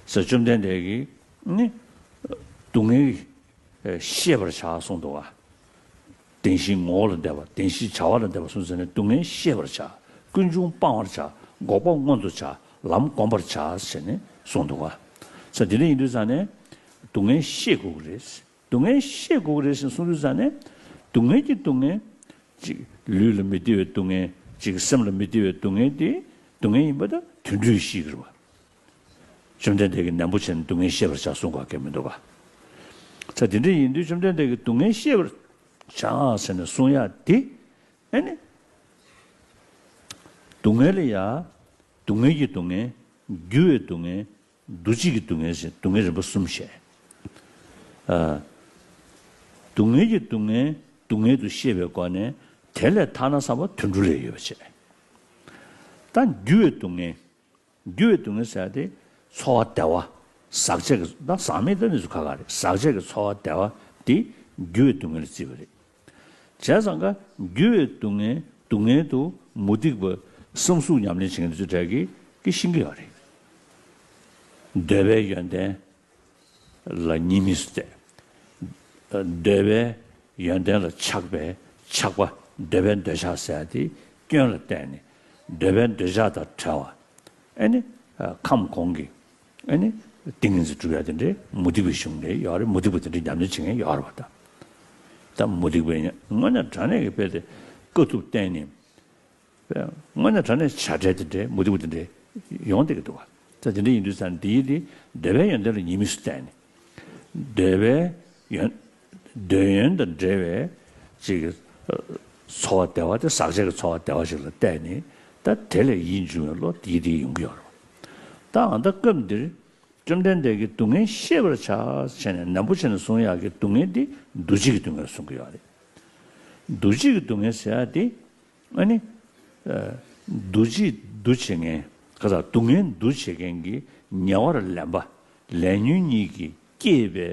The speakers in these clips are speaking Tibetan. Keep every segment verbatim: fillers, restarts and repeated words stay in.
ཟེར་བཅོམ་ལྡན་འདས་ཀྱིས་ནི་སྡུག་བསྔལ་ཤེས་པར་བྱ་གསུངས་འདུག་ག་བདེན་བཞིའི་ངོ་བོ་ལ་བལྟས་པ། བདེན་བཞིའི་བྱ་བ་ལ་བལྟས་པ་སོང་ཟེར་ནས་སྡུག་བསྔལ་ཤེས་པར་བྱ། ཀུན་འབྱུང་སྤང་བར་བྱ། འགོག་པ་མངོན་དུ་བྱ། ལམ་བསྒོམ་པར་བྱ་ཟེར་ནས་གསུངས་འདུག་ག་ས་དེ་འདྲ་ཡིན་དུས་ཙང་ནས་སྡུག་བསྔལ་ཤེས་དགོས་ཀྱི་རེད། སྡུག་བསྔལ་ཤེས་དགོས་ཀྱི་རེད་ཟེར་གསུངས་དུས་ཙང་ནས་སྡུག་བསྔལ་གྱི་སྡུག་བསྔལ། གཅིག་ལུས་ལ་མི་བདེ་བའི་སྡུག་བསྔལ། གཅིག་སེམས་ལ་མི་བདེ་བའི་སྡུག་བསྔལ་དེ་སྡུག་བསྔལ་ཡིན་པ་ད་དུད་འགྲོས་ཤེས་ཀྱི་རེད་བ། བཅོམ་ལྡན་འདས་ཀྱིས་ནན་པོ་བྱས་ནས་སྡུག་བསྔལ་ཤེས་པར་བྱ་གསུང་ག་གེ་མི་འདུག་ག་ས་དེ་འདྲ་ཡིན་དུས་བཅོམ་ལྡན་འདས་ཀྱིས་སྡུག་བསྔལ་ཤེས་པར་བྱ་ཟེར་ནས་གསུང་ཡག་དེ། ཨེ་ནི། སྡུག་བསྔལ་ལ་ཡ། སྡུག་བསྔལ་གྱི་སྡུག་བསྔལ། རྒྱུ་བའི་སྡུག་བསྔལ། འདུ་བྱེད་ཀྱི་སྡུག་བསྔལ་ཟེར་སྡུག་བསྔལ་རིམ་པ་གསུམ་བཤད། ཨ། སྡུག་བསྔལ་གྱི་སྡུག་བསྔལ་སྡུག་བསྔལ་དུ་ཤེས་པའི་སྒོ་ནས་དེ་ལས་ཐར་ན་བསམ་པ་དུད་འགྲོ་ལས་ཡོད་པ་བྱས། ད་རྒྱུ་བའི་སྡུག་བསྔལ། རྒྱུ་བའི་སྡུག་བསྔལ་ཟེར་ཡ་དེ་ཚོར་བ་བདེ་བ། ཟག་བཅས་ཀྱི་ད་ཟག་མེད་ད་ནི་ཚོ་ཁ་ཁ་རེད། ཟག་བཅས་ཀྱི་ཚོར་བ་བདེ་བ་དེ་རྒྱུ་བའི་སྡུག་བསྔལ་ལ་བརྩི་བ་རེད། བྱས་ཙང་ཀ་རྒྱུ་བའི་སྡུག་བསྔལ་སྡུག་བསྔལ་དུ་མུ་སྟེགས་པ་བསམ་གཟུགས་ཉམས་ལེན་བྱེད་མཁན་དེ་ཚོ་གྲས་ཀྱིས་ཀྱིས་ཤེས་ཀྱི་ཡོད་རེད། འདོད་པའི་ཡོན་ཏན་ལ་གཉིས་མོས་སུ་བལྟས། འདོད་པའི་ཡོན་ཏན་ལ་ཆགས་པའི་ཆགས་པ། འདོད་པའི་འདོད་ཆགས་ཟེར་ཡ་དེ་སྐྱོན་ལ་བརྟེན་ནས་འདོད་པའི་འདོད་ཆགས་དང་བྲལ་བ། ཨེ་ནི། ཁམས་གོང་གི། ཨེ་ནི། ཏིང་ངེ་འཛིན་སྒྲུབ་ཡ་དེ་འདྲའི་མུ་སྟེགས་པའི་གཞུང་ལས་ཡོད་རེད། མུ་སྟེགས་པ་དེ་འདྲའི་ཉམས་ལེན་བྱེད་མཁན་ཡོད་རེད་བ་ད། ད་མུ་སྟེགས་པའི་ཉ་དངོས་གནས་དྲང་གནས་ཀྱི་དཔེ་དེ་དཀའ་ཐུབ་བསྟན་ནས། དངོས་གནས་དྲང་གནས་བྱ་བྲལ་དེ་འདྲའི་མུ་སྟེགས་པ་དེ་འདྲའི་ཡོང་བསྡད་ཀྱི་འདུག་བ། ད་དེ་འདྲ་ཡིན་དུས་ཙང་འདིའི་དེ་འདོད་པའི་ཡོན་ཏན་ལ་གཉིས་མོས་སུ་བལྟས་ནས། འདོད་པའི་ཡོན། འདོད་ཡོན་དང་འབྲེལ་བའི་ཅིག་ཚོར་བ་བདེ་བ་དེ་ཟག་བཅས་ཀྱི་ཚོར་བ་བདེ་བ་ཞིག་ལ་བལྟས་ནས་ད་དེ་ལས་ཡིད་འབྱུང་བའི་བློ་དེ་དེ་ཡོང་གི་ཡོད་རེད། ད་ཨ་ད་སྐབས་འདིར་བཅོམ་ལྡན་འདས་ཀྱིས་སྡུག་བསྔལ་ཤེས་པར་བྱ་བྱས་ནས་ནན་པོ་བྱས་ནས་གསུང་ཡག་གི་སྡུག་བསྔལ་འདི་འདུ་བྱེད་ཀྱི་སྡུག་བསྔལ་གསུང་གི་ཡོད་རེད། འདུ་བྱེད་ཀྱི་སྡུག་བསྔལ་ཟེར་ཡག་དེ། ཨ་ནི། འདུ་བྱེད་འདུ་བྱེད་མཁན་ག་ས་སྡུག་བསྔལ་འདུ་བྱེད་མཁན་གྱི་ཉེ་བར་ལེན་པ། ལས་ཉོན་གཉིས་ཀྱིས་བསྐྱེད་པའི་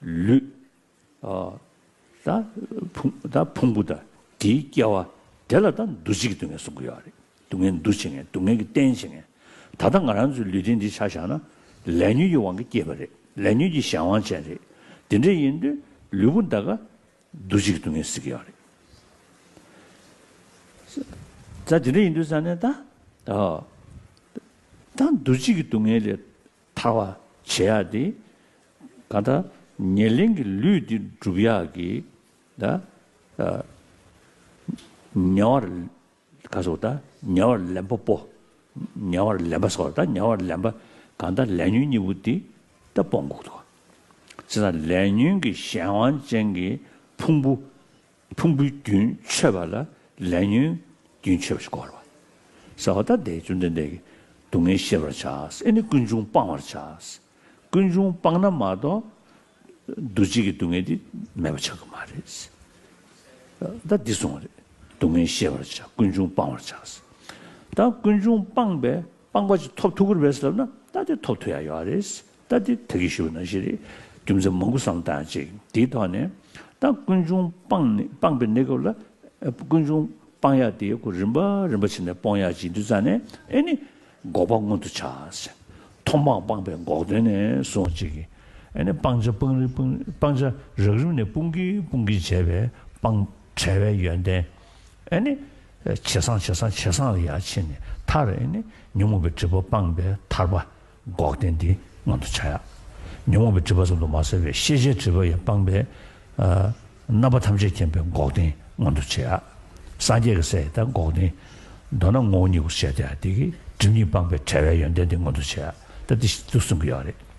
ལུས། ད་ཕུང་ད་ཕུང་པོ་དང་དེའི་སྐྱེ་བ་དེ་ལ་ད་འདུ་བྱེད་ཀྱི་སྡུག་བསྔལ་གསུང་གི་ཡོད་རེད། སྡུག་བསྔལ་འདུ་བྱེད་མཁན་སྡུག་བསྔལ་གྱི་རྟེན་བྱེད་མཁན། ད་ལྟ་ང་རང་ཚོའི་ལུས་རྟེན་འདི་ཆ་བཞག་ན་ལས་ཉོན་གྱི་དབང་གིས་སྐྱེས་པ་རེད། ལས་ཉོན་གྱི་གཞན་དབང་ཅན་རེད། དེ་འདྲ་ཡིན་དུས་ལུས་པོ་འདི་ག་འདུ་བྱེད་ཀྱི་སྡུག་བསྔལ་ཟེར་གྱི་ཡོད་རེད། ད་དེ་འདྲ་ཡིན་དུས་ཙང་ནས་ད་ད་འདུ་བྱེད་ཀྱི་སྡུག་བསྔལ་ལས་ཐར་བ་བྱེད་ཡག་དེ་གང་ལྟར་ཉེར་ལེན་གྱི་ལུས་འདི་སྒྲུབ་ཡག་གི་ད་ཉེ་བར་ག་སོགས་ད་ཉེ་བར་ལེན་པ་པོ། ཉེ་བར་ལེན་པ་སོགས་ད་ཉེ་བར་ལེན་པ་གང་ལྟར་ལས་ཉོན་གཉིས་པོ་འདི་ད་སྤོང་དགོས་འདུག་བྱས་ཙང་ལས་ཉོན་གྱི་གཞན་དབང་ཅན་གྱི་ཕུང་པོ། ཕུང་པོའི་རྒྱུན་ཆོད་པ་ལ་ལས་ཉོན་རྒྱུན་ཆོད་པ་ཞིག་དགོས་རེད་བ། ཟེར་བ་ད་དེ་བཅོམ་ལྡན་འདས་ཀྱིས་སྡུག་བསྔལ་ཤེས་པར་བྱ། ཨེ་ནི་ཀུན་འབྱུང་སྤང་བར་བྱ། ཀུན་འབྱུང་སྤངས་ན་མ་གཏོགས་འདུ་བྱེད་ཀྱི་སྡུག་བསྔལ་འདི་མེད་པ་ཆགས་ཀྱི་མ་རེད། ད་འདི་གསུངས་པ་རེད། སྡུག་བསྔལ་ཤེས་པར་བྱ། ཀུན་འབྱུང་སྤང་བར་བྱ། ད་ཀུན་འབྱུང་སྤངས་པས་སྤངས་པ་ཅིག་ཐོབ་ཐུབ་ཀྱི་རེད་པས་ཟེར་ལབ་ན་ད་དེ་ཐོབ་ཐུབ་ཡ་ཡོད་རེད། ད་དེ་ད་གིན་ཞུས་པ་ནང་བཞིན་རེད། རྒྱུ་མཚན་མང་པོ་བསམ་བཏང་ཅིག་དེའི་ཐོག་ནས་ད་ཀུན་འབྱུང་སྤངས་ནས་སྤངས་པའི་གནས་སྐབས་ལ་ཀུན་འབྱུང་སྤང་ཡ་དེ་ཁོ་རིམ་པ་རིམ་པ་བྱས་ནས་སྤོང་ཡ་ཅིག་དུས་ཙང་ནས་ཨེ་ནི་འགོག་པ་མངོན་དུ་བྱ། མཐོང་སྤང་སྤངས་པའི་འགོག་བདེན་ནས་སོང་ཅིག་གིས་ཨེ་ནི་སྤང་བྱ་སྤང་རིམ་སྤང་སྤང་བྱ་རགས་རིམ་ནས་སྤོང་གིན་སྤོང་གིན་བྱས་པའི་སྤང་བྲལ་བའི་ཡོན་ཏན། ཨེ་ནི། ཇེ་བཟང་ཇེ་བཟང་ཇེ་བཟང་ལ་ཡར་ཕྱིན་ནས་མཐར་ཨེ་ནི་ཉོན་མོངས་པའི་སྒྲིབ་པ་སྤངས་པའི་ཐར་པ་འགོག་བདེན་འདི་མངོན་དུ་བྱ་ཡག་ཉོན་མོངས་པའི་སྒྲིབ་པ་ཙམ་དུ་མ་ཟད་པའི་ཤེས་བྱའི་སྒྲིབ་པ་ཡང་སྤངས་པའི་ཨ་རྣམ་པ་ཐམས་ཅད་མཁྱེན་པའི་འགོག་བདེན་མངོན་དུ་བྱ་ཡག་སངས་རྒྱས་ཀྱི་སའི་ད་འགོག་བདེན། མདོར་ན་ངོ་བོ་ཉིད་སྐུ་ཞེས་བྱ་དེ་གིས་སྒྲིབ་གཉིས་སྤངས་པའི་བྲལ་བའི་ཡོན་ཏན་འདི་མངོན་དུ་བྱ་ཡག་ད་འདི་འདུག་གསུང་གི་ཡོད་རེད།